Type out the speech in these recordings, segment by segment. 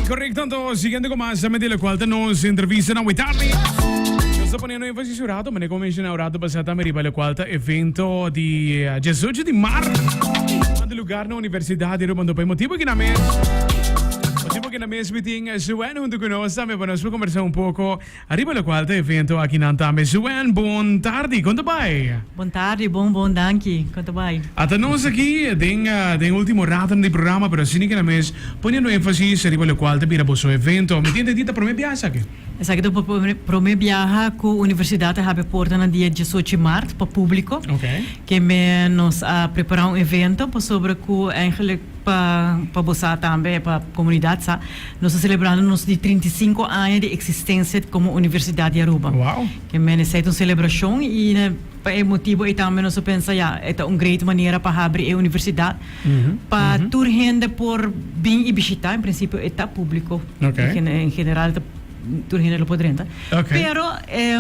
Correcto, anto siguiente con mas di locual ta nos entrevista na tardi. Nos ta poniendo énfasis un rato, manera como menciona un rato pasado tambe riba locual ta evento di 18 di maart. Tumando lugar na Universidad di Aruba. Anto pa e motibo ki na mes, motibo ki na mes mi tin Suen hunto cu nos tambe pa nos por conversa un poco Ariba locual ta evento aki nan tambe. Suen, bon tardi, con ta bay? Bon tardi, bon bon danki, con ta bay? Ata nos aki den den ultimo ratonan di programa, pero asina kina mes poniendo enfasis ariba locual ta bira boso evento. Mi tin entendí ta prome biaha esaki? Esaki ta prome biaha cu universidad ta habri portanan dia diesocho mart pa publico. Ke me nos a prepara un evento pasobra cu eigenlijk pa pa bo sa tambe pa comunidad sa. Nos ta celebrando nos di 35 aña di existencia como Universidad di Aruba. Wow. Ke men esei ta un celebracion y pa e motibo ei tambe nos a pensa ya e ta un great manera pa habri e universidad pa tur hende por bin y bishita. En principio e ta publico. Okay. En general ta tur hende lo por drenta. Okay. Pero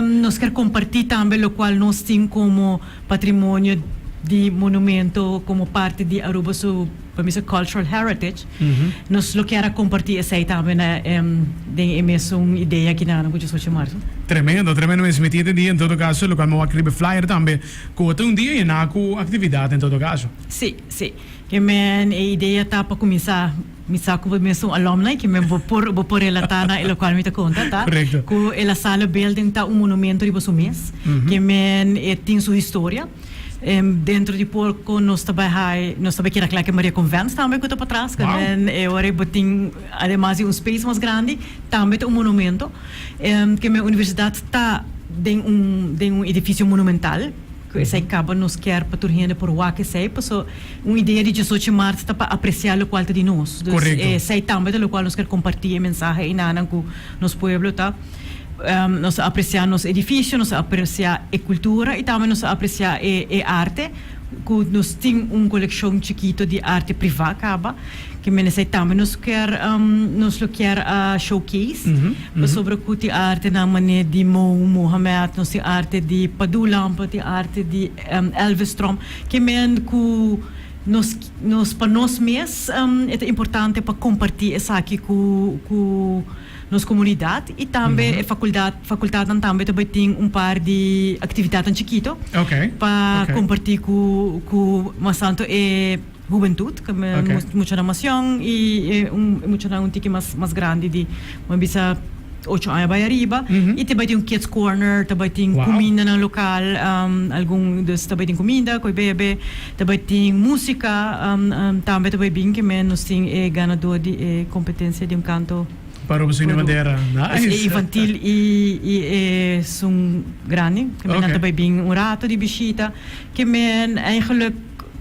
nos kier comparti tambe locual nos tin como patrimonio di monumento como parti di Aruba su pa mi su cultural heritage. Nos lo kier a comparti esey tambe na den e mesun idea ki nan cu 18 marzo. Tremendo, tremendo mes. Mi tin entendi en todo caso locual mi wak riba e flyer tambe cu ta un dia yena cu actividad en todo caso. Si, si. Ke men e idea ta pa cuminsa, mi sa cu bo mes un alumni ke men bo por bo por relata na e locual mi ta conta ta Correcto. cu e La Salle building ta un monumento riba su mes. Ke men e tin su historia. Dentro di porco nos ta bai hai, nos ta bai keda kla ke Maria Convent tambe ku ta patras, ke men e ora bo tin ademas di un space mas grandi, tambe ta un monumento. Ke men universidat ta den un den un edificio monumental, ku esei kaba nos kier pa tur hende por wak esei, paso un idea di 18 mart ta pa aprecia lokual ta di nos. Dus esei tambe ta lokual nos kier komparti e mensahe einanan ku nos pueblo ta. Nos a apreciá nos edificio, nos a apreciá e cultura y tambe nos a apreciá e e arte, cu nos tin un coleccion chikito di arte priva caba, ke men esey tambe nos kier nos lo kier a showcase, pasobra cu tin artenan mane di Mo Mohamed, nos tin arte di Padu Lampe, tin arte di Elvis Tromp, ke men cu nos nos pa nos mes e ta importante pa comparti esaki cu cu. Nos comunidad y tambe e facultad, facultadnan tambe ta bay tin un par di actividadnan chikito pa comparti cu cu mas tanto e hubentud, muchanan mas yong y e muchanan un tiki mas mas grandi di bo bisa ocho aña bay ariba y ta bay tin un kids corner, ta bay tin cumindanan local, algun dus ta bay tin cuminda cu e bebe, ta bay tin musica tambe ta bay bin ke men nos tin e ganador di e competencia di un canto. Pa Roba Sueño Bandera. Nice. E infantil y y esun grandi. Ke men nan ta bay bin un rato di bishita. Ke men eigenlijk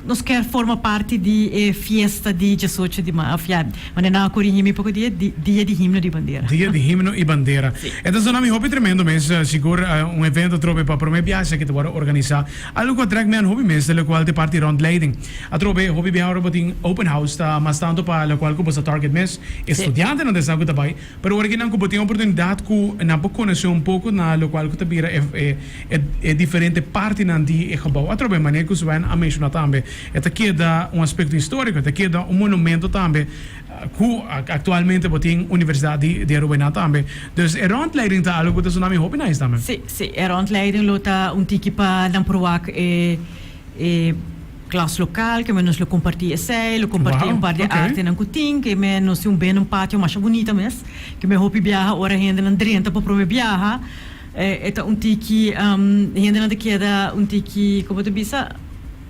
nos kier forma parti di e fiesta di diesocho di maart. Of ya, wanneer nan a corigi mi poco dia, di dia di himno di bandera. Dia di himno y bandera. Si. E ta sona mi hopi tremendo mes. Sigur un evento atrobe pa prome biaha esaki ta worde organisa. Algo cu a trek mi an hopi mes ta locual ta e parti rondleiding. Atrobe hopi biaha ora bo tin open house ta mas tanto pa locual cu bo sa target mes. E studiantenan ta esnan ku ta bai, pero ora kinan ku bo tin oportunidat ku nan por konosé un poko na lokual ku ta bira e e diferente partinan di e gebou. Atrobe manera ku Sven a menshoná tambe, e ta keda un aspekto históriko, e ta keda un monumento tambe ku aktualmente bo tin Universidat di di Aruba einan tambe. Dus e rondleiding ta algu ku ta sona mi hopi nice tambe. Sí, sí, e rondleiding lo ta un tiki pa nan por wak e e. Klas lokal, ke men nos lo kompartí esei, lo kompartí un par di artenan ku tin, ke men nos tin un bende un patio masha bunita mes, ke men hopi biaha ora hendenan drenta pa prome biaha, e ta un tiki, hendenan ta keda un tiki, komo ta bisa,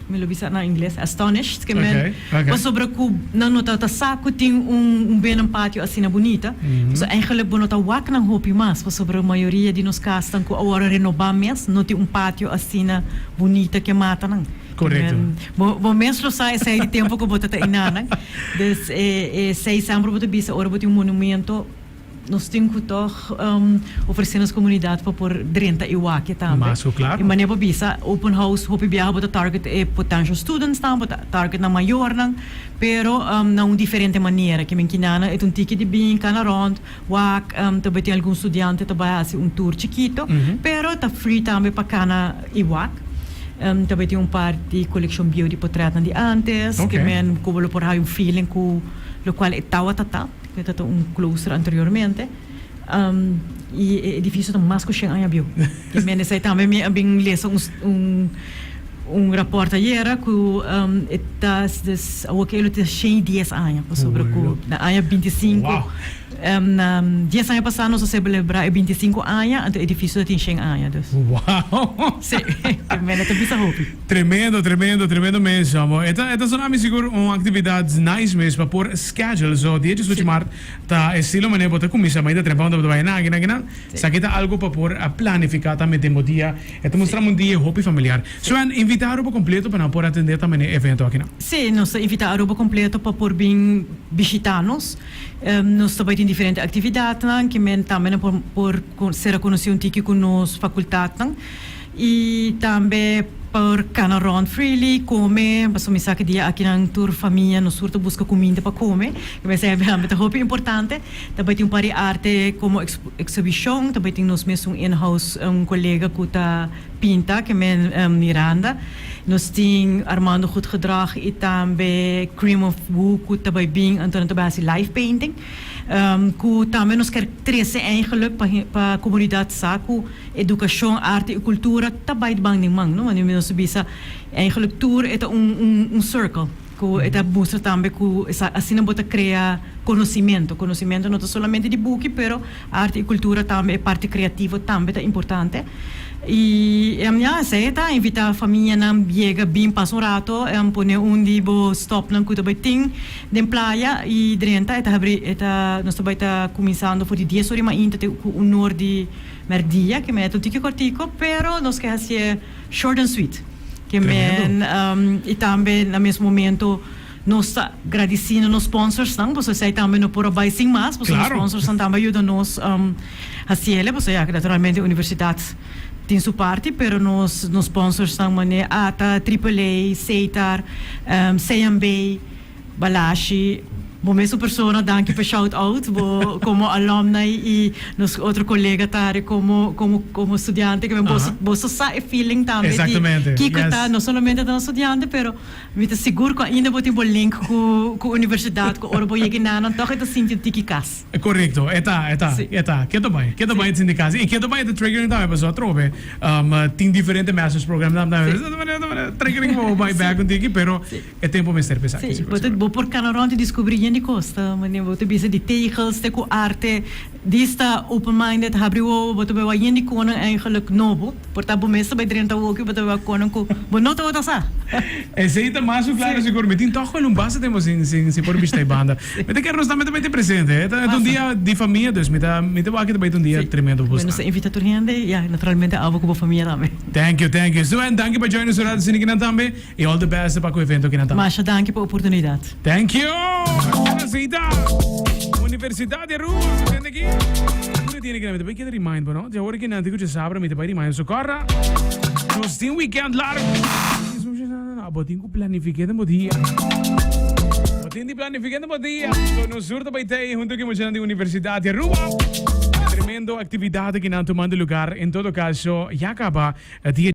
mi lo bisa na ingles, astonished, ke men pasobra ku nan no tabata sa ku tin un bende un patio asina bunita, pasobra eigenlijk bo no ta wak nan hopi mas, pasobra mayoria di nos kasnan ku awor a renobá mes no tin un patio asina bunita ke mata nan. Correcto. Bo, bo mes lo sa esei di tempo cu bo ta ta enanan. Dus e, e sei semper bo ta bisa ora bo tin un monumento, nos tin cu toch um, ofrece nos comunidad pa por drenta y wak e tambe. Mas cu claro. Y manera bo bisa, open house hopi biaha bo ta target e potential students nan, bo ta target nan mayornan, pero um, na un diferente manera. Ke men kinana e ta un tiki di bin, cana rond, wak, um, ta bay tin algun studiante ta bay haci un tour chikito, pero ta free tambe pa cana y wak. Ta bay tin un par di coleccion bieu di potretnan di antes, ke men cu bo lo por haya un feeling cu locual e tawata ta. ku ta un klooster anteriormente. I e edifisio ta mas ku shen aña bieu. Ke men esei tambe mi a bin lesa un un rapòrt ayera ku e ta des awor ke lo ta shen i dies aña pasobra ku na aña bintisinku na dies aña pasá nos a selebrá e bintisinku aña anto e edifisio ta tin shen aña dus. Wow! Sí, ke men e ta bisa hopi. Tremendo, tremendo, tremendo mes amo. E ta e ta sona mi sigur un aktividat nice mes pa por schedule. So dia diesocho mart Ta estilo manera bo ta cuminsa mainta trempan bo ta bay na akinan akinan. Esaki ta algo pa por a planifica tambe den bo dia. E ta mustra un dia hopi familiar. Sven, invita Aruba completo pa nan por atende tambe n'e evento akinan. Sí, nos ta invita Aruba completo pa por bin bishita nos. Nos ta bay tin diferente actividadnan ke men tambe nan por por sera conoci un tiki cu nos facultadnan. Y tambe por cana rond freely, come, pasobra mi sa ki dia akinan tur famia nos tur ta busca cuminda pa come, ke mester esei tambe ta hopi importante. Ta bay tin un par di arte como exhibicion, ta bay tin nos mesun in-house un colega cu ta pinta, ke men Miranda. Nos tin Armando Goed Gedrag y tambe Cream of Woo cu ta bay bin, anto nan ta bay haci live painting, cu tambe nos kier trece eigenlijk pa comunidad sa cu. Edukashon, arte i kultura ta bai ban den man, no? Manera nos ta bisa, eigenlijk tur e ta un un un circle ku e ta mustra tambe ku asina bo ta krea konosimentu. Konosimentu no ta solamente di buki, pero arte i kultura tambe, e parti kreativo tambe ta importante. I ya, esei ta invitá famianan yega bin pasa un rato, pone un di bo stòpnan ku ta bai tin den playa i drenta. E ta habri, e ta, nos ta bai ta kuminsando for di dies ora di mainta te ku un or di. Merdia, ke men e ta un tiki kortiko, pero nos ke hasié short and sweet. Ke men, i tambe na mes momento nos ta gradisiendo nos sponsorsnan, pasobra esei tambe no por a bai sin mas, pasobra nos sponsorsnan tambe a yuda nos hasiele, pasobra ya, naturalmente universidat tin su parti, pero nos nos sponsorsnan manera ata, Triple A, Setar, CMB, Balashi, bo mesun persona danki pa shout out bo como alumni y nos otro colega Tare como como como studiante que boso boso sa e feeling tambe di kico ta no solamente ta un studiante pero mi ta sigur cu ainda bo tin bo link cu cu universidad cu ora bo yega enanan toch e ta sinti un tiki cas. Correcto, e ta, e ta, e ta. Keto bai, keto bai e sinti cas y keto bai e ta triggering tambe pasobra atrobe tin diferente masters program tambe triggering pa bo bai back un tiki pero E tempo mester p'esaki, Sí, sigur, bo ta sigur. bo por cana rond y descubri yen di cos. Ta manera bo ta bisa di tegels te cu arte. Dis ta open minded, habri wowo, bo ta bay wak yen di conan eigenlijk nobo. Por ta bo mes ta bay drenta woki, bo ta bay wak conan cu bo no tabata sa. Esey ta mas cu claro, Sí. sigur. Mi tin toch wel un basta tempo sin, sin, sin por bishita e banda. Mi ta kere nos tambe ta bay tin presente. E ta, e ta un Pasa. dia di famia, dus mi ta, mi ta wak ta bay ta un dia Sí. tremendo pa Bueno, nos bosnan. ta invita tur hende y ya, naturalmente abo cu bo famia tambe. Thank you, thank you. Suen, danki pa join nos un rato asina kinan tambe. Y all the best pa cu evento kinan tambe. Masha danki pa oportunidad. Thank you! Asina ta! Universidad di Aruba, bo tende aki? Unda tiene kinan? Mi ta bay keda remind bo, no? Di awor kinan tin cu djasabra mi ta bay remind bo. So corda, nos tin weekend largo. Bo tin cu planifica den bo dia. Bo tin di planifica den bo dia. So nos sur ta bay tey hunto cu e muchanan di Universidad di Aruba. Tremendo actividad kinan tumando lugar. En todo caso, ya caba dia.